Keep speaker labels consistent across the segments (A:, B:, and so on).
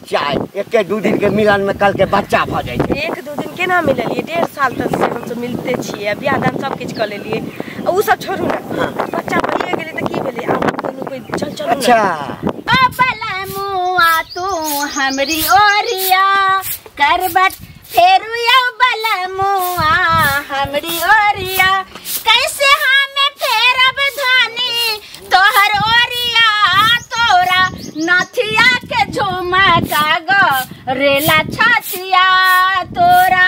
A: बच्चा एके दू दिन के मिलन में कल के बच्चा भ जाय छै।
B: एक दू दिन केना मिललिए, 1.5 साल तक से हम सब मिलते छियै, बियाह दान सब किछ क लेलिए, उ सब छोड़ू ना, बच्चा भइए गेलै त की भेलै, आब दुनू कोई चल चल।
A: अच्छा
C: अपला मुआ तू हमरी ओरिया करबट फेरू यो बला मुआ हमरी ओरिया, कैसे हमें फेरब धानी तोहर ओरिया, तोरा नथिया के झुमका गो रेला छतिया, तोरा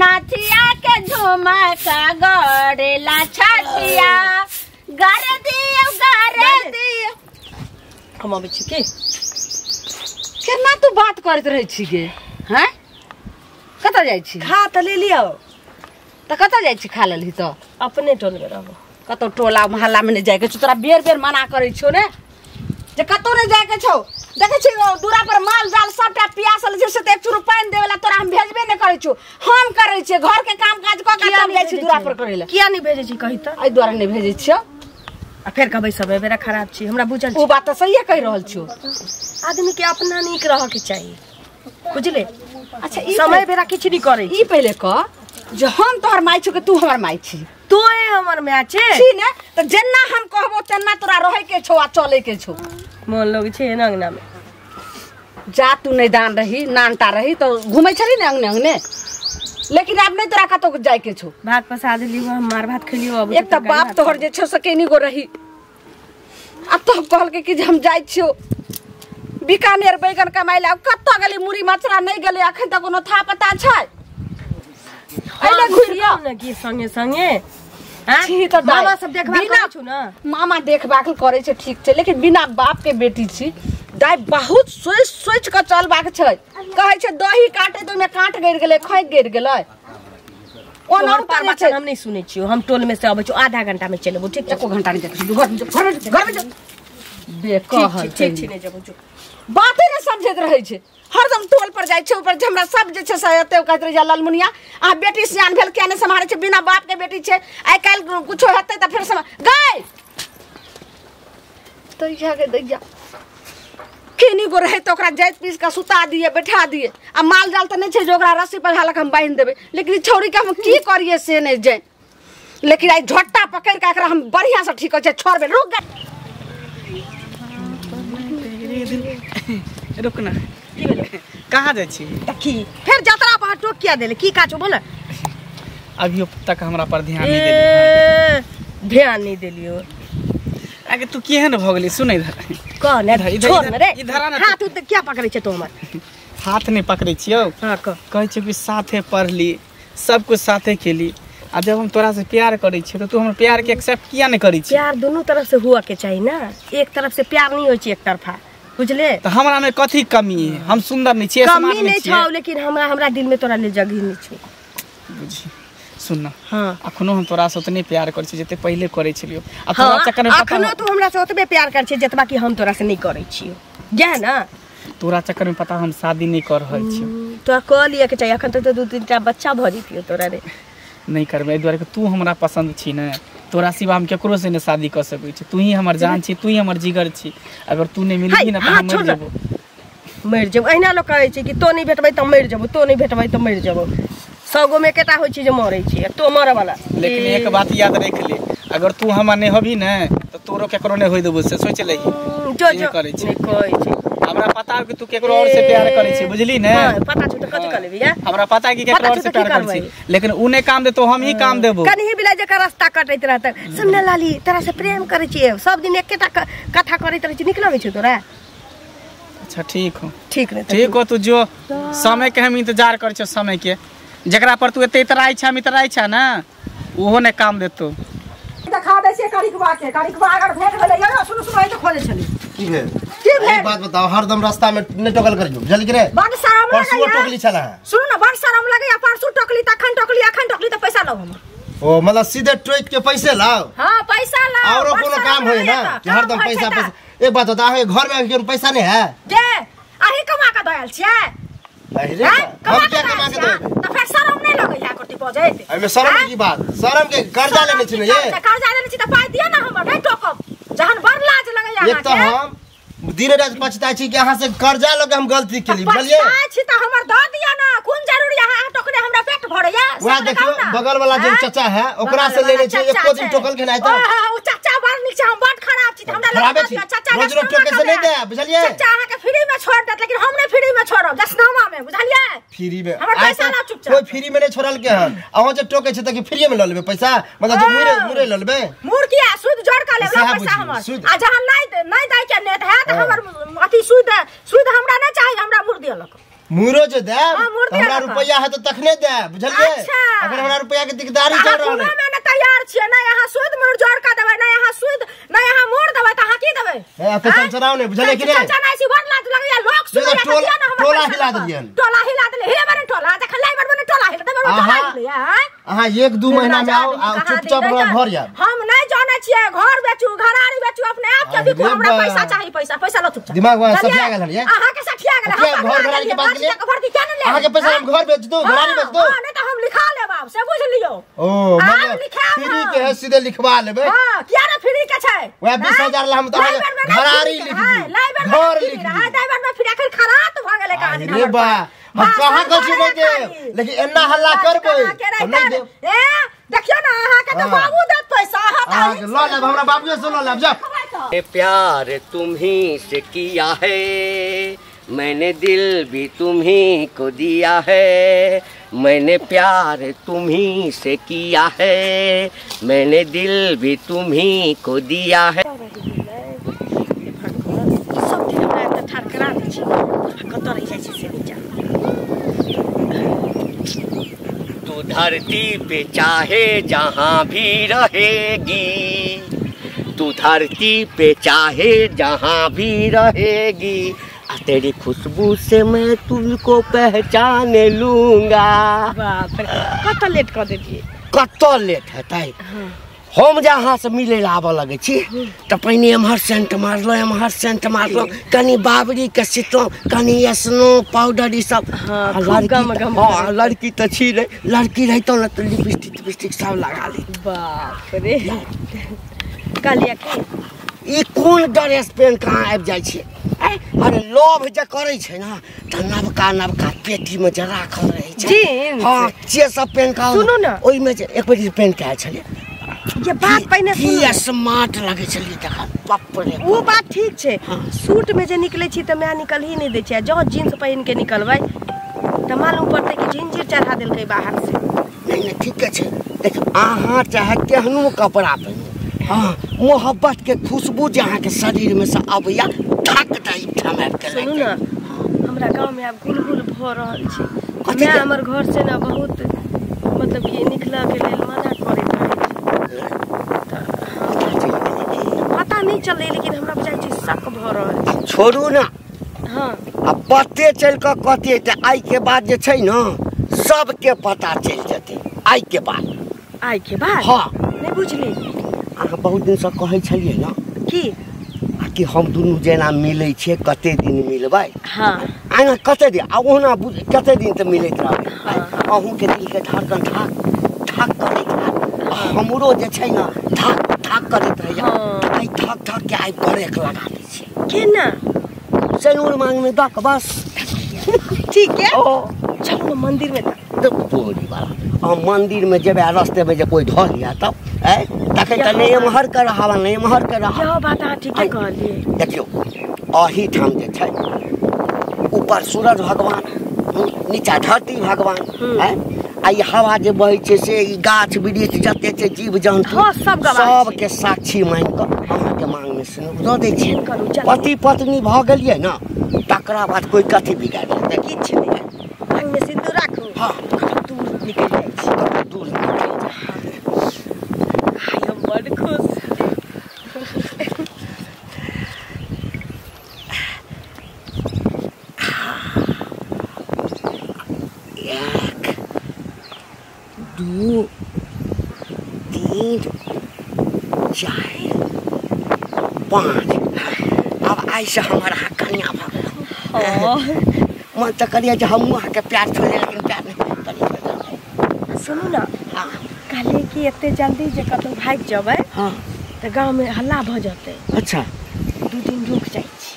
C: नथिया के झुमका गो रेला छतिया, गर दियो गर दियो।
B: हम अबै छी की
D: केना तू बात करैत रहै छी गे? हैं कतऽ जाइ छी?
B: खा तऽ लेलियौ।
D: तऽ कतऽ जाइ छी? खा लेलही तऽ
B: अपने टोल में रहबो,
D: कतौ टोला मोहल्ला में नहीं जाइके छौ। तोरा बेर बेर मना करै छियौ ने जे कतौ नहीं जाइके छौ। देखै छी दूरा पर माल जाल सबटा पियासल छै, से तऽ एक चूरू पानि देवे ला तोरा हम भेजबे नहि करै छियौ। हम करै छियै घर के काम काज कऽ के तब जाइ छी दूरा पर करै ला।
B: किया नहीं भेजै छी कही तऽ?
D: एहि दुआरे नहि भेजै छियौ।
B: आ फेर कहबै समय बेरा खराब छी, हमरा बुझल
D: ओ बात तऽ सहिए कहि रहल छियौ।
B: आदमी के अपना नीक रहऽ के चाही, बुझले?
D: अच्छा ई
B: समय बेरा किछु नहीं करै।
D: ई पहिले कह जे हम तोहर माय छौ कि तू हमर माय छी?
B: तोए हमर माय छे
D: छी ने, तऽ जेना हम कहबो तेना तोरा रहै के छौ आ चलै के छौ।
B: मोन लगै छै एना अंगना में।
D: जा तू नहीं दान रही नानटा रही तो घूमै छली ने अंगने अंगने, लेकिन आब नहीं तोरा कतौ जाय के छौ।
B: भात पसा देलियौ, हम मार भात खेलियौ। अब
D: एक तऽ बाप तोहर जे छौ से केनी गो रही, आब तो कहलकै कि जे हम जाइ छियौ बीकानेर बैगन कमाइ ला। कतऽ गेलै मुड़ी मचरा नहीं गेलै, अखन तक कोनो था पता छै?
B: अइले घुरि कऽ ने की संगे संगे
D: छी तऽ
B: मामा सब देखभाल करै छौ ना?
D: मामा देखभाल करै छै ठीक छै, लेकिन बिना बाप के बेटी छी दाइ, बहुत सोचि सोचि कऽ चलबाक छै। कहै छै दही काटे तऽ ओहिमे काँट गड़ि गेलै, खैक गड़ि गेलै।
B: ओना पर हम नहीं सुनै छियौ, हम टोल में से अबै छियौ, आधा घंटा में चलि अबौ। ठीक,
D: एको घंटा नहीं देखै घर में, घर में बेकहल।
B: ठीक छै, नहीं जेबौ, जो
D: बाते नहि समझैत रहै छै, हरदम टोल पर जाइ छै। ऊपर हमरा सब जे छै से एते कहैत रहै छै ललमुनिया अहाँ बेटी सियान भेल किया नहि सम्हारै छै, बिना बाप के बेटी छै, आइ काल्हि कुछो हेतै तऽ फेर सम गै दैया गे दैया। केनी गो रहै तऽ ओकरा जाइत पीस कऽ सुता दिए बैठा दिए, आ माल जाल तऽ नहि छै जे ओकरा रस्सी पघालक हम बान्हि देबै, लेकिन ई छौड़ीके हम की करियै से नहि जानि। लेकिन आइ झोट्टा पकड़ि कऽ एकरा हम बढ़िआँसँ ठीक करै छियै, छोड़बै रुक गै।
E: रुक ना, कहाँ जाइ छी?
B: की फेर जतरा पर टोक किया देले? की काज बोल?
E: अभियो तक हमरा पर ध्यान नहीं देलियो।
B: ध्यान नहीं देलियो
E: आगे तू केहन भ गेली? सुन इधर
B: कह ने, छोड़ ने रे
E: इधर आ ना।
B: हाथ त क्या पकड़ै छै तू हमर?
E: हाथ नहीं पकड़ै छियौ।
B: हां कह।
E: कहै छियौ कि साथे पढ़ली, सब कुछ साथे खेली, आ जब हम तोरा से प्यार करै छियौ त तू हमर प्यार के एक्सेप्ट किया नहीं करै छी?
B: प्यार दोनों तरफ से हुआ के चाहिए ना, एक तरफ से प्यार नहीं होइ छै एक तरफा, बुझले?
E: त हमरा में कथी कमी है? हम सुंदर नहीं छियै,
B: कमी नहीं छौ, लेकिन हमरा हमरा दिल में तोरा ले जगह नहीं छौ।
E: बुझी सुन ना,
B: हां
E: अखनो हम तोरा से उतने प्यार करै छी जते पहिले करै छलियौ। आ तोरा चक्कर में
B: अखनो तू हमरा से ओतबे प्यार करै छी जतबा कि हम तोरा से नहीं करै छियौ, जा ना?
E: तोरा चक्कर में पता हम शादी नहीं कर रहल छियौ।
B: तोरा कह लिय के चाहिए, अखन तक 2-3 टा बच्चा भ जैतियौ तोरा रे।
E: नहीं करबै एहि दुआरे कि तू हमरा पसंद छी ने, तोरा सिवा हम केकरो से नहीं शादी कर सकै छी। तू ही हमर जान छी, तू ही हमर जिगर छी, अगर तू नहीं मिलबी ना त हम मर जेबो।
B: मरि जेबो एहिना लोक कहै छै कि तो नहीं भेटबै त मरि जेबो, तो नहीं भेटबै त मरि जेबो। 100 गो में एकेटा होइ छै जे मरै छै, तो मरऽ वाला।
E: लेकिन एक बात याद रख ले, अगर तू हमर नहीं होबी ने त तोरो केकरो नहीं होय देबो, से सोच लही।
B: जो जो
E: करै छी
B: नहीं कहै छै,
E: हमरा पता है कि तू केकरो और से प्यार करै छी, बुझली ने?
B: हां पता छौ त कथि कर लेबी?
E: हमरा पता है कि केकरो और से प्यार करै छी, लेकिन उ नै काम देतो हम ही काम देबो।
B: कन्ही बिला जकर रास्ता कटैत रहत, सुन ने लाली तोरा से प्रेम करै छी, सब दिन एकेटा कथा करैत रहै छी, नीक लगै छौ तोरा?
E: अच्छा ठीक हो,
B: ठीक ने?
E: ठीक हो, तू जो समय के हम इंतजार करै छियौ, समय के जकरा पर तू एते इतराइ छा, हम इतराइ छा ना, ओहो नै काम देतो।
F: देखा दै छियै करिकबा के, करिकबा अगर भेट भेलै यो सुन सुन तऽ खोजै छलै।
G: की भेल?
F: की भेल?
G: एक बात बताओ, हरदम रास्ता में नहीं टोकल करियो, बुझल कि रे?
F: बड़ शरम
G: परसुओ
F: लगैया।
G: टोकली छला है।
F: सुनू ना, बड़ शरम लगैया, परसू टोकली तखन टोकली अखन टोकली त पैसा लाउ हमर।
G: ओ मतलब सीधे टोक के पैसे लाओ?
F: हां पैसा लाओ।
G: औरो कोनो काम होय ना कि हरदम पैसा पैसा? एक बात बताओ, अहाँ घर में केकरो पैसा नहीं है?
F: जे अही कमा के दयल छियै?
G: नहीं रे, हम क्या कमा के देबै?
F: त फेर शरम नहीं लगैया करती बजैत?
G: एमे शरम की बात? शरम के कर्जा लेने छी ने ये?
F: कर्जा लेने छी त पाइ दिअ ना हमर, नहीं टोकब। जहन बड़ लाज लगैया
G: एक तो हम दिन रात पछताइ छी कि अहाँ से कर्जा लऽ के हम गलती केली बुझलियै।
F: पछताइ छी तऽ हमर दऽ दिअ ना, कोन जरूरी अहाँ टोकरे हमरा पेट भरैया।
G: वएह देखियौ बगल वाला जे चचा है ओकरा से ले ले छै, एको दिन टोकल के नहि तऽ।
F: ओ चचा बड़ नीक छै, हम बड़ खराब छी, हमरा
G: खराबे छी।
F: चचा
G: रोज रोज टोके से नहि दे बुझलियै।
F: चचा अहाँ के फ्री में छोड़ देत, लेकिन हम नहि फ्री में छोड़ब, जसनामा में बुझलियै।
G: फ्री में
F: हमर पैसा ला चुपचाप।
G: कोई फ्री में नहीं छोड़ल के हन, अहाँ जे टोके छै त कि फ्री में ल लेबै पैसा, मतलब जे मुरे मुरे ल लेबै।
F: मुर किया सूद जोड़ के लेबै पैसा हमर, आ जहां नहीं दै के नेत है त हमर अथी सूद सूद हमरा नहीं चाहिए, हमरा मुर दियलक।
G: मुरो जे देब हमरा रुपया है त तखने देब बुझलियै। अगर हमरा रुपया के दिकदारी चल रहल है,
F: हम तैयार छियै नै अहाँ सूद मुर जोड़ के देबै, नै अहाँ सूद नै अहाँ मोर देबै त अहाँ की देबै?
G: ए त चमचनाउ नै बुझलियै कि नै?
F: चमचनाइ छी बड़ लाज लगैया, लोक सुनैया त दिया ना हमरा
G: टोला हिला देलियन,
F: टोला हिला देले हे बने टोला जखन लाई बड़ बने टोला हिला देबै, टोला हिलैया।
G: अहाँ 1-2 महीना में आओ आ चुपचाप हमरा घर आब।
F: हम नै जानै छियै, घर बेचू घरारी बेचू अपने आप के बिकू, हमरा पैसा चाही, पैसा पैसा लो चुपचाप।
G: दिमाग वहाँ सठिया गेल हन,
F: अहाँ के सठिया गेल,
G: हम घर घरारी के बात के अहाँ के पैसा हम घर बेच दू, घरारी बेच दू।
F: हां नहीं त हम लिखा लेब आब, से बुझ लियो।
G: ओ मतलब फ्री के है, सीधे लिखवा लेबै।
F: हां किया ने फ्री के छै,
G: वएह 20,000 ला हम त घरारी लिख दी, घर लिख दी।
F: हां ड्राइवर में फिर अखन खराब भ गेलै कहानी।
G: अरे बा हम कहां कहै नहि देब, लेकिन एना हल्ला करबै हम नहि देब।
F: ए देखियो ना अहाँ के त बाबू देत पैसा, अहाँ
G: त ल लेब, हमरा बाबूए से ल लेब जा।
A: प्यार तुम्ही से किया है मैंने, दिल भी तुम्ही को दिया है, मैंने प्यार तुम्ही से किया है, मैंने दिल भी तुम्ही को दिया है।
B: सब दिन हमरा एतऽ ठाढ़ करा दै छै, कतऽ रहि जाइ छै से नहि जान।
A: तू धरती पे चाहे जहाँ भी रहेगी, तू धरती पे चाहे जहाँ भी रहेगी, तेरी खुशबू से मैं तुमको पहचान लूंगा।
B: बाप रे कत लेट कर देलियै,
A: कत लेट हेतै? हम जे अहाँ से मिलै लए आबऽ लगै छी तऽ पहिने एम्हर सेंट मारलहुँ, एम्हर सेंट मारलहुँ, कनि बाबरी के सीटलहुँ, कनि स्नो पाउडर ई सब। हँ लड़की तऽ छी रे, लड़की रहितहुँ ने तऽ लिपस्टिक तिपस्टिक सब लगा ली।
B: बाप रे कहलियै कि
A: ई कोन ड्रेस पेन कहाँ आबि जाइ छै? अरे लोभ जे करै छै ने तऽ नवका नवका पेटीमे जे राखल रहै छै, हँ से सब पेन कऽ
B: सुनू ने,
A: ओहिमे जे एक बेर पेन के आयल छलियै
B: ये बात पहिने
A: सुनू, स्मार्ट लगै छलियै तखन। बाप रे
B: ओ बात ठीक छै, सूट में जे निकलै छी तऽ माय निकल ही नहि दै छै, जँ जींस पहिन के निकलबै तऽ मालूम पड़तै कि जिंजीर चढ़ा देलकै बाहर से।
A: नहि नहि ठीके छै, देख अहाँ चाहे केहनो कपड़ा पहिनू, हाँ मोहब्बत के खुशबू जे अहाँके शरीर में से अबैया धक दै ठाम आबि के।
B: सुनू ने हमरा गाँव में आब गुलगुल भऽ रहल छै, माय हमर घर से ने बहुत मतलब कि निकलऽ के लेल मना करैत रहै छै, पता नहि चललै, लेकिन हमरा बुझाइ छै शक भऽ रहल छै।
A: छोड़ू ने,
B: हाँ
A: आ पते चलि कऽ कथी हेतै, आइ के बाद जे छै ने सबके पता चलि जेतै। आइ के बाद,
B: आइ के बाद?
A: हाँ
B: नहि बुझली,
A: अहाँ बहुत दिनसँ कहै छलियै ने
B: कि
A: कि हम दुनू जेना मिलै छियै कते दिन मिलबै?
B: हाँ
A: आना कते दिन आ ओहुना कते दिन तऽ मिलैत रहबै। अहूँके दिलके धड़कन धक धक करैत हैत, हमरो जे छै ने धक धक करैत रहैया, आइ धक धक के आइ ब्रेक लगा दै छियै।
B: केना?
A: सिनूर मांगमे दऽ कऽ बस।
B: ठीक है चलू ने मंदिर में
A: तऽ तोरी वाला अहाँ मंदिर में जेबै आ रस्ते में जे कोई धऽ लिया तब तखन तऽ नहि एम्हर के रहब नहि एम्हर के रहब।
B: इहो बात अहाँ ठीके कहलियै।
A: देखियौ एहिठाम जे छै ऊपर सूरज भगवान, नीचा धरती भगवान, आ ई हवा जे बहै छै से ई गाछ वृक्ष जते छै जीव जन्तु सबके साक्षी मानि कऽ अहाँके मांगमे सिनूर दऽ दै छियै। पति पत्नी भऽ गेलियै ने तकरा बाद कोई कथी बिगाड़ि लेतै?
B: किछु नहि। मांगमे सिन्दूर राखू,
A: हँ
B: दूर निकलि जाइ छी,
A: दूर निकलि जाइ।
B: आइ हम बड़ खुश।
A: एक 2 3 4 5, अब आइ से हमर अहाँ कनिया भऽ गेल। मन तऽ करिए जे हमहूँ अहाँके प्यार छोड़ियै, लेकिन प्यार नहि करी।
B: सुनू ने,
A: हाँ
B: कहलियै कि एते जल्दी जे कतहु भागि जेबै
A: हाँ
B: तऽ गाँवमे हल्ला भऽ जेतै।
A: अच्छा
B: 2 दिन रुकि जाइ छी।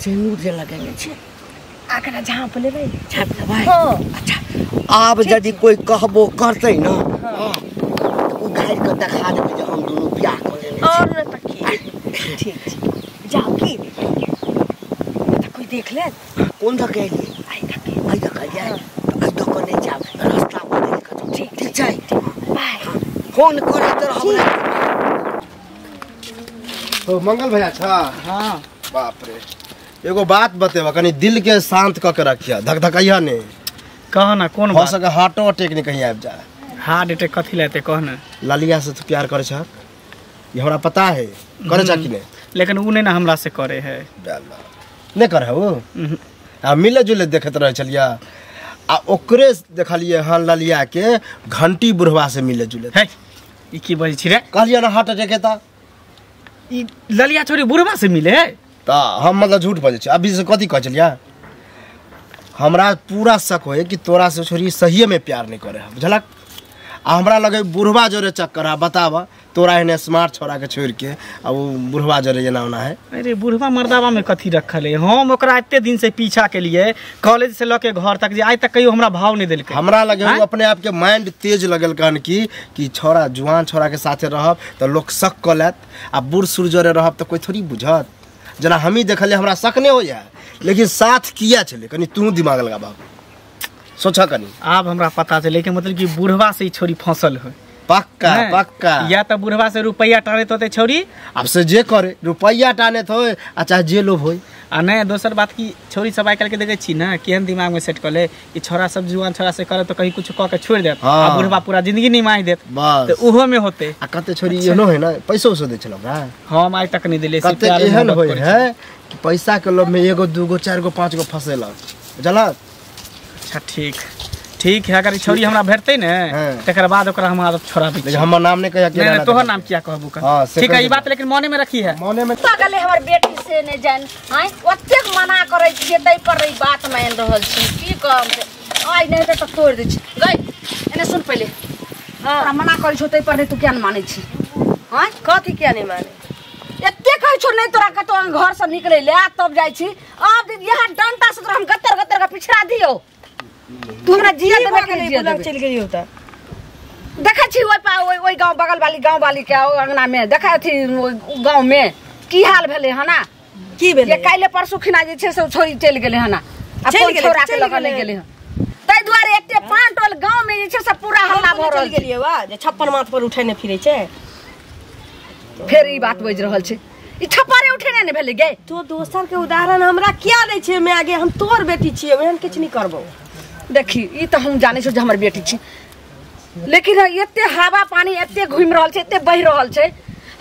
A: सिंदूर जे लगेने छै
B: आकरा झाँप लेबै।
A: झाँप लेबै? अच्छा आब यदि कोई कहबो करतै न उघारि कऽ देखा देबै जे हम दुनू बियाह कऽ लेने छी।
B: और न तऽ की। ठीक छै जाउ की तऽ कोई देख लेत।
A: कोन दऽ के एलियै?
B: आइ दऽ के।
A: आइ दऽ के एलियै? आइ दऽ कऽ नहि जायब, रास्ता बदलि कऽ जाउ।
B: ठीक
A: ठीक छै,
B: बाय।
A: फोन करैत रहब।
G: ओ मंगल भैया छा?
E: हाँ।
G: बाप रे एगो बात बतेबा, कनी दिल के शांत कऽ के रखिया, धकधकैया ने।
E: कह ना कोन
G: हो
E: बात?
G: सके हार्टो अटैक नहीं कहीं आबि जाए।
E: हार्ट अटैक कथी लेते कह ना?
G: ललिया से तू प्यार करे छा, ये हमरा पता है, करे छा कि नहीं?
E: लेकिन उ नहीं ना हमरा से करे है।
G: नहीं करे वो? आ मिले जुले देखत रहे छलिया आ ओकरे देखलिए हन ललिया के घंटी बुढ़वा से मिले जुले।
E: है ई की बजै छी रे?
G: कहलिए ना हार्ट अटैक हेता।
E: ई ललिया छोरी बुढ़वा से मिले है?
G: त हम मतलब झूठ बजै छी अभी से कथी कहै छलिया? हमरा पूरा शक होए कि तोरा से छोरी सहिए में प्यार नहीं करे है, बुझलक? आ हमरा लगे बुढ़वा जोरे चक्कर है। बताब तोरा एहने स्मार्ट छोरा के छोड़ के आ वो बुढ़वा जोरे एना ओना है।
E: अरे बुढ़वा मर्दावा में कथी रखल है? हम ओकरा एते दिन से पीछा के लिए कॉलेज से लके घर तक जे आइ तक कहियो हमरा भाव नहीं देलकै।
G: हमरा लगे वो अपने आप के माइंड तेज लगल कहन कि छोरा जुआन छोरा के साथे रहब तो लोग शक कऽ लेत आ बूढ़ सूढ़ जोरे रहब तो कोई थोड़ी बुझत। जना हमी देखलियै हमरा शक नहीं होइया, लेकिन साथ किया छलै कनी तू दिमाग लगाबा, सोचा कनी।
E: आब हमरा पता चले कि मतलब कि बुढ़वा से छोरी फंसल है।
G: पक्का पक्का।
E: या तो बुढ़वा से रुपया टानैत होते छोरी,
G: अब से जे करे रुपया टानैत होय आ चाहे जे लोभ होय।
E: आ नहीं दोसर बात की छोरी सब आइ काल्हि के देखै छी ना केहन दिमाग में सेट कऽ ले कि छोरा सब जुआन छोरा से करे तो कहीं कुछ कऽ के छोड़ि देत।
G: हाँ।
E: आ बुढ़वा पूरा जिंदगी निमाहि देत।
G: बस
E: तो उहो में होते।
G: आ कते छोरी एहनो है ना पैसो उसो दै छल ओकरा?
E: हम आइ तक नहीं देले।
G: कते एहन होय है कि पैसा के लोभ में एगो दूगो चारि गो पाँच गो फसेलक, बुझलक?
E: अच्छा ठीक ठीक है, अगर छोरी हमरा भेटतै ने तकर बाद ओकरा हम आदत छोड़ाबै छी।
G: हमर नाम नहीं कहिया
E: नहीं, नहीं तोहर नाम किया कहबू का। ठीक है ई बात लेकिन मने में रखी है।
G: मने में
D: पागल है हमर बेटी से नहीं जान। आइ ओतेक मना करै छियै तै पर ई बात मान रहल छी। की कहम से आइ नहीं त तोड़ दै छी। गई एने सुन पहिले। हां तोरा मना करै छौ तै पर नहीं तू किया नहीं मानै छी? हां
B: कथी किया नहीं माने?
D: एते कहै छौ नहीं तोरा कतौ घर से निकलै ले तब जाइ छी। आब यहाँ डंटा से तोरा हम गत्तर गत्तर के पिछड़ा दियौ। तू हमरा जिया देबे के जिया देबे।
B: चलि गेलियौ त
D: देखै छी ओइ पा ओइ गांव बगल वाली गांव वाली के अंगना में देखै अथी गांव में की हाल भेलै हना?
B: की भेलै?
D: ये काल्हि परसू खिना जे छै से छोरी चलि गेलै हना। आ कोन छोरा के लग नहि गेलै हन, तै दुआरे एते पान टोल गांव में जे छै से पूरा हल्ला भऽ रहल
B: चलि गेलियै वा जे 56 माथ पर उठेने फिरै छै।
D: फेर ई बात बाजि रहल छै। ई छप्परे उठेने ने भेलै गे।
B: तो दोसर के उदाहरण हमरा किया दै छै? मैं आगे हम तोर बेटी छियै, एहन किछु नहि करबौ।
D: देखी ई तऽ हम जानै छियै जे हमर बेटी छी, लेकिन एते हवा पानी एते घुमि रहल छै, एते बहि रहल छै,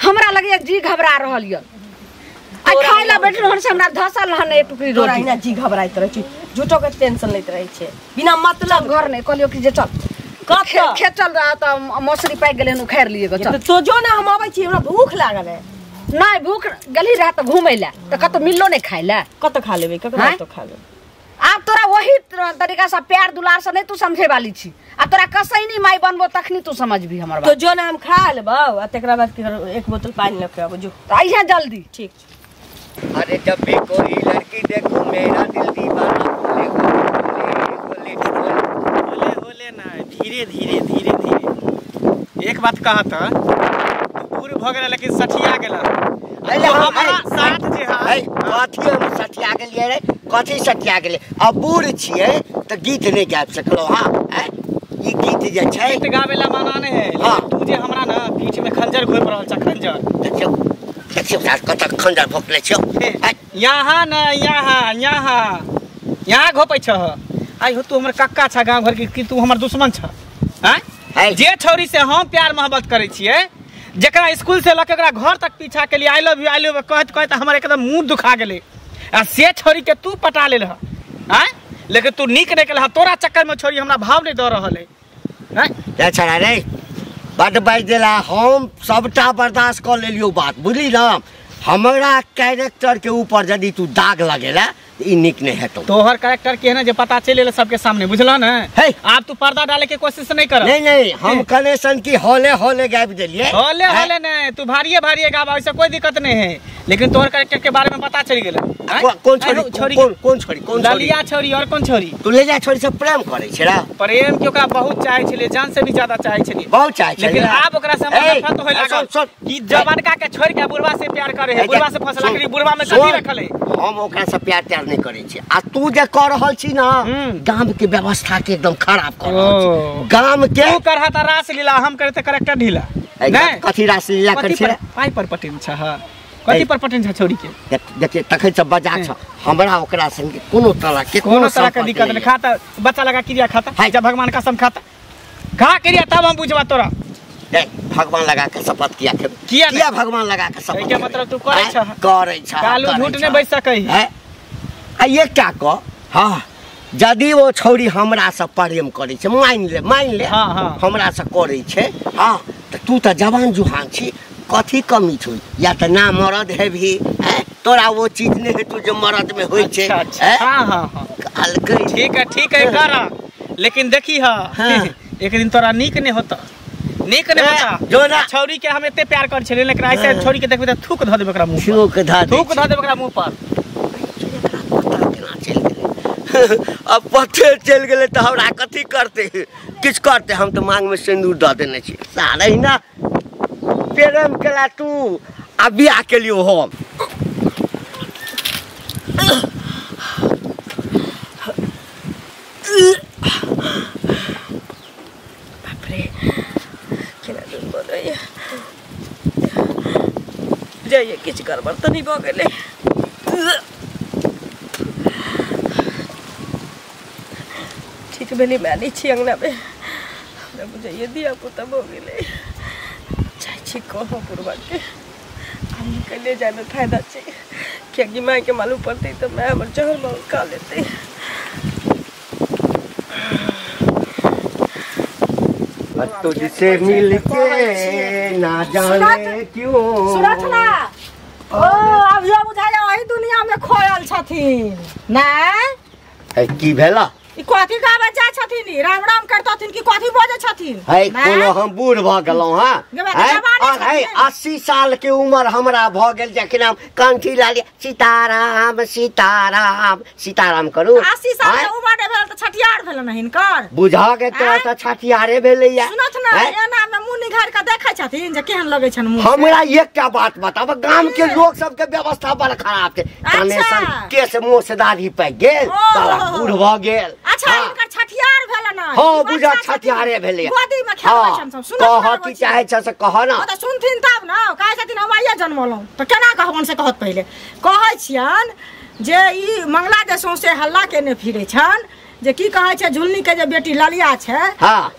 D: हमरा लगैया जी घबरा रहल यऽ। आ खाय ला बैठल हन से हमरा धसल हन एक टुकड़ी
B: तोरा
D: रोटी।
B: अहिना जी घबराइत रहै छै, झूठो के टेंशन लैत रहै छै बिना मतलब।
D: घर नहि कहलियौ कि जे चल
B: कतऽ
D: खेत चल रहा तऽ मौसरी पाकि गेलै हन उखाड़ि लियै गऽ चल।
B: तो जो ना हम अबै छी, हमरा भूख लागल है।
D: नहि भूख गेलही रहए तऽ घुमै लए तऽ कतौ मिललो नहि खाय लए।
B: कतऽ खा लेबै? ककरा कतऽ खा लेबै?
D: आब तोरा वही तरीका से प्यार दुलार से नहीं तू समझे वाली छी। आ तोरा कसैनी माई बनबो तखनी तू समझबी हमर बात।
B: तो जो ना हम खा लेबौ आ तकरा बाद एक बोतल पानी लऽ के आबो जो।
D: तो अइहे जल्दी।
B: ठीक।
A: अरे जब भी कोई लड़की देखूं मेरा दिल दीवाना बोले बोले बोले
E: बोले बोले ना धीरे धीरे धीरे धीरे। एक बात कहा त बूढ़ भ गेला लेकिन सठिया गेला।
A: अरे
E: हमरा साथ जे है
A: कथी हम सठिया गेलियै रे? कथी सठिया गेलै? अब बूढ़ छियै तऽ गीत नहि गाबि सकलहुँ। हाँ ई गीत जे छै
E: गीत गाबै ला मना नहि है।
A: हाँ
E: तू जे हमरा ना पीठ में खंजर घोपि रहल छ। खंजर
A: देखियौ देखियौ कतऽ खंजर घोपले छियौ।
E: यहाँ न यहाँ यहाँ यहाँ घोपै छ। आइ हो तू हमर कक्का छ गाँव घर के कि तू हमर दुश्मन छ? आँय जे छौरी से हम प्यार मोहब्बत करै छियै, जकरा स्कूल से लऽ के ओकरा घर तक पीछा के लिए I love you I love you कहैत कहैत हमर एकदम मुँह दुखा गेलै आ से छोरी के तू पटा लेल ह। आँय लेकिन तू नीक नहि केलह, तोरा चक्कर में छोरी हमरा भाव नहीं दऽ रहल है। आँय
A: छड़ा रे बड बाजि देला। हम सबटा बर्दाश्त कऽ लेलियौ बात, बुझली ना? हमरा कैरेक्टर के ऊपर यदि तू दाग लगेला ई नीक नहीं हेतौ।
E: तोहर कैरेक्टर के है ना जे पता चलि गेलै सबके सामने, बुझलह ने? आब तू पर्दा डाले के कोशिश नहीं कर।
A: नहीं नहीं, हम कनेक्शन की हौले हौले गाबि देलियै।
E: हौले हौले नहीं, तू भारिये भारिये गाबा, ऐसा कोई दिक्कत नहीं है, लेकिन तोहर कैरेक्टर के बारे में पता चलि गेलै।
A: कौन छोरी? कौन कौन छोरी? कौन
E: ललिया छोरी और कौन छोरी?
A: तू ले जा छोरी से प्रेम करे छे रा?
E: प्रेम के ओकरा बहुत चाहे छले, जान से भी ज्यादा चाहे छले,
A: बहुत चाहे छले,
E: लेकिन आब ओकरा से हमरा नफरत होय लागल कि जवानका के छोड़ के बुढ़वा से प्यार करे है, बुढ़वा से फसला करी, बुढ़वा में कथी रखल है?
A: हम ओकरा से प्यार त्यार नहीं करे छी। आ तू जे कर रहल छी ना, गाम के व्यवस्था के एकदम खराब कर रहल छी। गाम के
E: तू करहा त रास लीला, हम करते करेक्टर ढीला।
A: नहीं कथी रास लीला कर छी?
E: पाई पर पटेन छ। हां कथी पर पटेन छ छोरी के?
A: देखिए तखन सब बजा छ, हमरा ओकरा संग कोनो तरह के
E: कोनो तरह के दिक्कत नहीं। खाता बच्चा लगा क्रिया खाता, जब भगवान कसम खाता खा क्रिया तब हम बुझबा तोरा।
A: नहीं भगवान लगा के शपथ किया के
E: किया
A: किया भगवान लगा के शपथ
E: के मतलब तू करे छ,
A: करे छ
E: कालू झूठ नहीं बज सकै
A: है। आ ये क्या कह, हां यदि वो छौरी हमरा से प्रेम करे छै, मान ले मान ले,
E: हां हां
A: हमरा से करे छै, हां त तू त जवान जुहान छी, कथी कमी छौ? या त ना मरद हेबही, तोरा वो चीज नहीं हेतौ जे मरद में होई छै।
E: हां हां हां
A: कहलकै
E: ठीक है कर, लेकिन देखी हा एक दिन तोरा नीक नहीं होता, नीक नहीं होता।
A: जो ना
E: छौरी के हम एते प्यार कर छलियै, लेकिन ऐसे छौरी के देखबे त थूक ध देबे ओकरा मुंह पर, थूक ध देबे ओकरा मुंह पर।
A: पता केना चलि गेलै? अब पते चलि गेलै त हमरा कथी करते? किछु करते? हम त मांग में सिंदूर द देने छी सारे ना। प्रेम केला तू आ बियाह केलियो हम।
B: बाप रे केना दिन बनैया जाइए, किछु गड़बड़ तऽ नहि भऽ गेलै? ठीक भेलै माय नहि छी अङ्गनामे, हमरा बुझाइए धिया पुता भऽ गेलै। जाइ छी कहऽ बुढ़बाके, आब निकले जाइमे फायदा छै, कियाकि मायके मालूम पड़तै तऽ माय हमर जहर माहौल खा लेतै।
A: तुझसे मिलके ना जाने क्यों।
F: सुनत ना ओ अब जो बुझाया वही दुनिया में खोयल छथिन नै।
A: की भेला?
F: ई कथी गाबै जाइ छथिन? राम राम करतथिन कि कथी बजै छथिन?
A: है कोनो हम बूढ़ भऽ गेलहुँ। हां है 80 साल के उम्र हमरा भऽ गेल, जखन हम कंठी लाली सीताराम सीताराम सीताराम करू।
F: 80 साल के उम्र भेल तऽ छठियार भेल न हिनकर?
A: बुझा के तोरा तऽ छठियारे भेलैया।
F: सुनत ना एना में मुंह निघार के देखै छथिन जे केहन लगै छन मुंह।
A: हमरा एकटा बात बताब, गाम के लोग सब के व्यवस्था बड़ खराब छै। कनेसन केस मुंह से दाढ़ी पाकि गेल, साला बूढ़ भऽ गेल।
F: अच्छा हिनकर छठियार भेल न?
A: हां बुझा छठियारे भेलैया।
F: गोदी में खेलबै छन सब। सुनत
A: कह की चाहे छ से कह ना।
F: तऽ सुनथिन तब न। कहै छथिन हम आइये जन्मलहुँ तऽ केना कहबन से कहत? पहिले कहै छियन जे ई मंगला जे सौंसे हल्ला केने फिरै छन जे की कहै छै झुलनी के जे बेटी ललिया छै,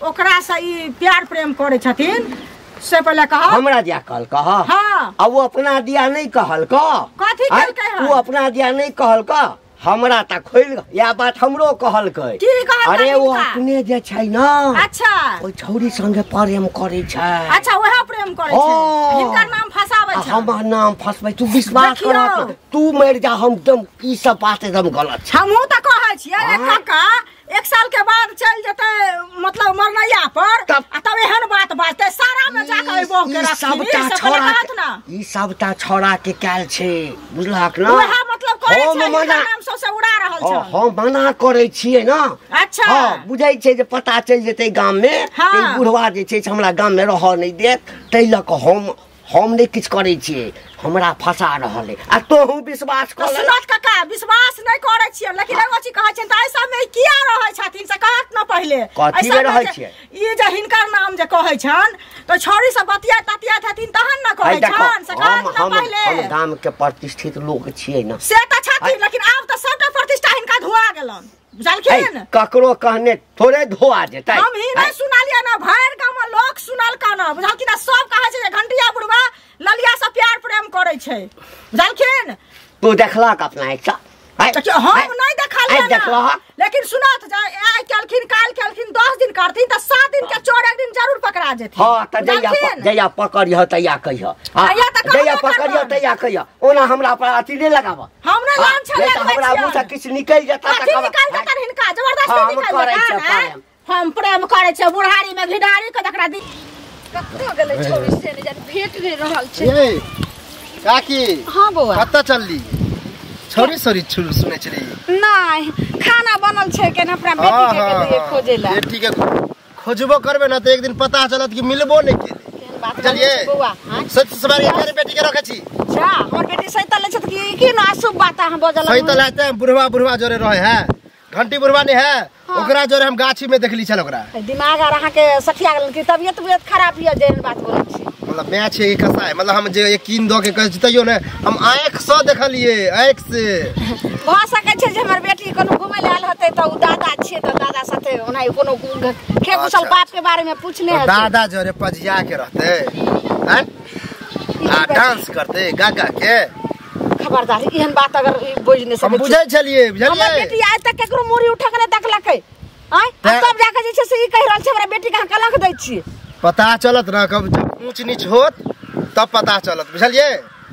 F: ओकरा से ई प्यार प्रेम करै छथिन, से पहिले कह।
A: हमरा दिया कहल कह।
F: हां
A: आ वो अपना दिया नहीं कहल कह।
F: कथी कहलकै?
A: वो अपना दिया नहीं कहल कह, हमरा त खोल या बात हमरो कहलकै।
F: की कहलकै?
A: अरे वो अपने जे छै ना,
F: अच्छा
A: ओइ छौरी संगे प्रेम करै छै।
F: अच्छा वएह प्रेम करै छै, हिनकर नाम फसाबै छै।
A: हमर नाम फसबै, तू विश्वास कर, तू मरि जा, हम एकदम ई सब बात एकदम गलत छै।
F: हमहूँ तऽ कहै छियै काका 1 साल के बाद चलि जेतै मतलब मरनैया पर, आ तब एहन बात बाजतै सारा में जाके ओइ बहू के रखथिन।
A: ई सबटा छौड़ा के कैल छै, बुझलहक ना?
F: वएह मतलब करै छै, हिनकर नाम सबसे उड़ा रहल छै।
A: हम मना करै छियै ना।
F: अच्छा
A: हां बुझै छै जे पता चलि जेतै गाम में, ई बुढ़वा जे छै हमरा गाम में रहऽ नहि देत, ताहि लऽ कऽ हम नहि किछु करै छियै, हमरा फंसा रहल है। आ तोहू विश्वास कर।
F: सुनत काका विश्वास नहि करै छियै, लेकिन एगो चीज कहै छियनि तऽ एहि सबमे किया रहै छथिन से कहत न पहिले।
A: कथी मे रहै छियै?
F: ई जे हिनकर नाम जे कहै छनि तऽ छौरी सब बतिया ततिया हथिन तहन न कहै छनि, से कहत न पहिले।
A: हम गाम के प्रतिष्ठित लोक छियै न।
F: से तऽ छथिन, लेकिन आब तऽ सबटा प्रतिष्ठा हिनका धोआ गेलन, बुझलखिन?
A: ककरो कहने थोड़े धोआ जेतै।
F: हम ही नहि सुनालियै ना, भरि गाम मे लोक सुनलका ना, बुझलखिन? सब कहै छै जे घंटिया बुढ़वा ललिया से प्यार प्रेम करै छै, बुझलखिन?
A: तू देखलक अपना एकटा?
F: हम नहीं देखलियै, लेकिन सुनत आइ काल्हि एलखिन काल के एलखिन 10 दिन करथिन त 7 दिन के चोर एक दिन जरूर पकड़ा जेथिन।
A: हां त जइया जइया पकड़िह तैया कहिह। हां जइया पकड़िह तैया कहिह। ओना हमरा पर अथी नहीं लगाब।
F: हमरा लान छले
A: हमरा मुंह से किछ निकल जेता
F: त निकल जेता हिनका जबरदस्ती निकल जेता।
C: हम प्रेम करै छै बुढ़ारी में घिढारी के तकरा दी
D: कत्तो गेलै छोरी से नहीं जान भेट नहीं रहल छै।
G: ए काकी।
D: हां बौआ
G: कत्ता चलली? छोरी सोरी छुल सुनै छली?
D: नहीं खाना बनल छै केना अपना बेटी के गेलिए खोजे ला।
G: बेटी के खोजबो करबे ना त एक दिन पता चलत कि मिलबो नहीं केले। चलिए
D: बौआ। हां
G: सच सवारी करे बेटी के रखे छी।
D: जा हमर बेटी सैतल छै त की ना अशुभ बात हम बजल
G: सैतल है बुढ़वा बुढ़वा जोरे रहे है घंटी बुढ़वा नहीं है। हाँ। ओकरा जोरे हम गाछी में देखली छल ओकरा।
D: दिमाग आर अहाँ के सठिया गेल कि तबियत उबियत खराब हिय जेहन बात बोलै छी।
G: मतलब मैं छै ई कसा है मतलब हम जे यकीन दऽ के कहै छी तैयो ने हम आँख से देखलिए आँख से।
D: भऽ सकै छै जे हमर बेटी कोनो घुमै ले आयल होतै त उ दादा छियै त दादा साथे ओनाही कोनो खे कुशल बाप के बारे में पूछने हेतै।
G: दादा जोरे पजिया के रहतै हैं आ डांस करतै गा गा के।
D: खबरदार एहन बात अगर बोझ नहीं सकै।
G: हम बुझै छलिए बुझलिए।
D: हमर बेटी आज तक केकरो मुड़ी उठा के नहीं देखलकै। आय तब जाके जे छै से ई कहि रहल छै हमरा बेटी के अहाँ कलंक दै छी।
G: पता चलत ना कब जब ऊंच नीच होत तब पता चलत बुझलिए।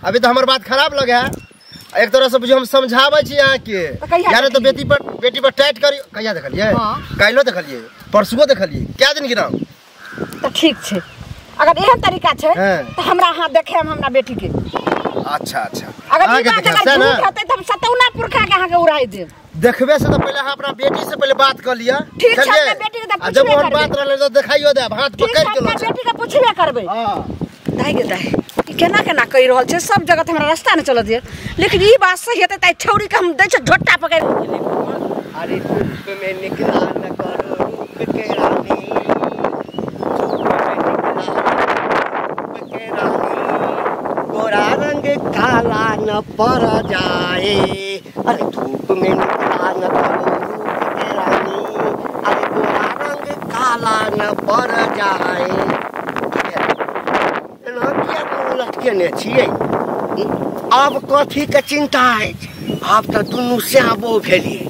G: अभी तो हमर बात खराब लगे है एक तरह से बुझियो हम समझाबै छी अहाँ के यार तो बेटी पर टाइट करी। कहिया देखलिए? काल्हो देखलिए परसुओ देखलिए क्या दिन गिराउ
D: त ठीक छै। अगर एहन तरीका छै त हमरा अहाँ देखाएब हमरा बेटी के।
G: अच्छा अच्छा
D: अगर ई बात अगर झूठ होतै त हम सतौना पुरखा के अहाँ के उड़ाई देब।
G: देखबे से तो पहले अहाँ अपना बेटी से पहले बात कर लिया।
D: ठीक छै अपना बेटी के त पूछबे
G: जब ओहन बात रहले त देखाइयो देब हाथ पकड़ के
D: अपना बेटी के पूछबे करबै।
G: हां
D: दाइ गे दाइ ई केना केना कहि रहल छै सब जगह त हमरा रास्ता नै चलत दिए लेकिन ई बात सही हेतै त छौरी के हम दै छै झोटा पकड़।
A: अरे धूप में निकला न करो रूप के रानी धूप में निकला रूप के रानी गोरा रंग काला न पड़ जाए। अरे धूप में निकला न करो रूप के रानी अरे गोरा रंग काला न पड़ जाए। एना किया मुँह लटकेने छियै? आब कथी के चिंता अछि? आब तऽ दुनू श्यामो भेलियै।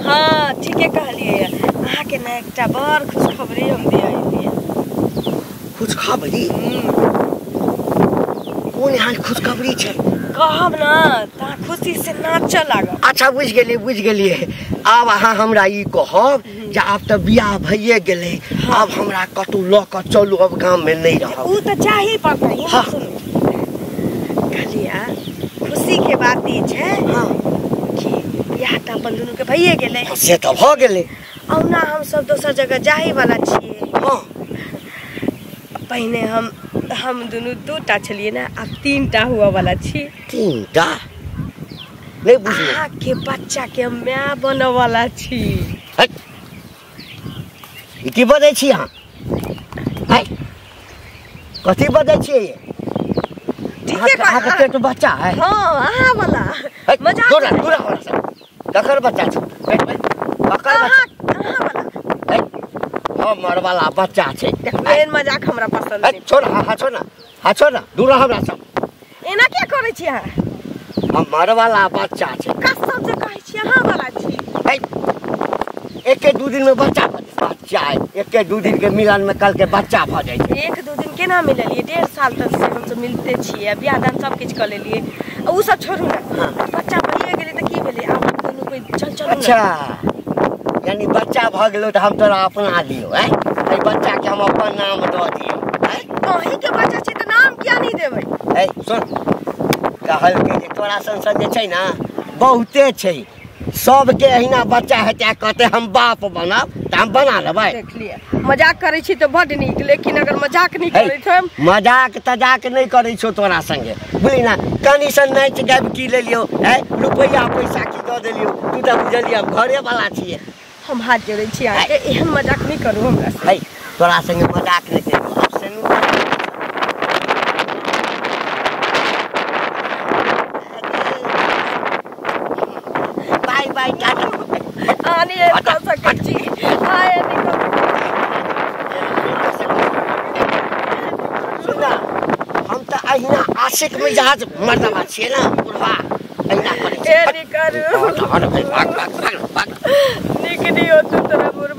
B: हाँ ठीके कहलियै। अहाँके ने एकटा बड़ खुशखबरी हम दिया अयलियै।
A: खुशखबरी? कोन एहन खुशखबरी छै?
B: कहब ना त अहाँ खुशी से नाचऽ लागब।
A: अच्छा बुझि गेलियै बुझि गेलियै। आब अहाँ हमरा ई कहब जे आब तऽ बियाह भइए गेलै आब हमरा कतहु लऽ कऽ चलू अब गाममे नहि रहब।
B: ओ तऽ चाही पड़तै। सुनू कहलियै खुशी के बात ई छै कि बियाह तऽ अपन दुनू के भइए गेलै।
A: से तऽ भऽ गेलै।
B: औना हम सब दोसर जगह जाही वाला छियै।
A: हाँ
B: पहिने हम दुनू दूटा छलियै ने आब तीनटा हुआ वाला छी।
A: तीनटा? नहीं बुझलियै।
B: अहाँ के बच्चा के माय बनऽ वाला छी।
A: ई की बजै छी अहाँ? कथी बजै छियै? अहाँके पेट बच्चा है?
B: हाँ अहाँ वाला। मजाक
A: दूर दूर हमरा से। ककर बच्चा छै पेट में? ककर बच्चा?
B: अहाँ वाला।
A: हमर वाला बच्चा छै।
B: एहन मजाक हमरा पसंद नहीं।
A: छोड़ हाँ छोड़ ना हाँ छोड़ ना दूर हमरा सब।
B: एना क्या करै छी अहाँ?
A: हमर वाला बच्चा छै।
B: कसम से कहै छी अहाँ वाला छी।
A: एके दू दिन में बच्चा बच्चा है एके दू दिन के मिलन में कल के बच्चा भ जाइ छै।
B: एक दू दिन केना मिललिए? 1.5 साल तक से हम सब मिलते छियै बियाह दान सब किछु कऽ लेलिए। उ सब छोड़ू ना बच्चा भइए गेलै तऽ की भेलै आब दुनू कोइ चल चलू।
A: अच्छा यानी बच्चा भऽ गेलो तऽ हम तोरा अपना लियौ हैं एहि बच्चा के हम अपन नाम दऽ दियौ हैं।
B: अहीं के बच्चा छै तऽ नाम किया नहीं देबै?
A: ए सुन कहलकै जे तोरा सन सन जे छै ना बहुते छै सबके अहिना बच्चा हेतै कहते हम बाप बनब तऽ हम बना लेबै।
B: देख लिअ मजाक करै छी तऽ बड नीक लेकिन अगर मजाक नहीं करै तऽ
A: मजाक तजाक नहीं करै छौ तोरा संगे बुझली ना। कनी सन नाचि गाबि की लेलियौ हैं रुपैआ पैसा की दऽ देलियौ तू तऽ बुझलियै हम घरे वाला छियै।
B: हम हाथ जोड़ै छी अहाँके एहन मजाक नहीं करू हमरा से।
A: है तोरा संगे मजाक नहीं करू आब से बाय बाय टाटा।
B: आने कर सकै छी आए नहीं कर।
A: सुन हम तऽ अहिना आशिक मिजाज मर्दबा छियै ना बुढ़वा अहिना करै छै।
B: ए नहीं करू
A: भाग भाग भाग भाग
B: निक नहीं हो तू तोरा बुढ़वा।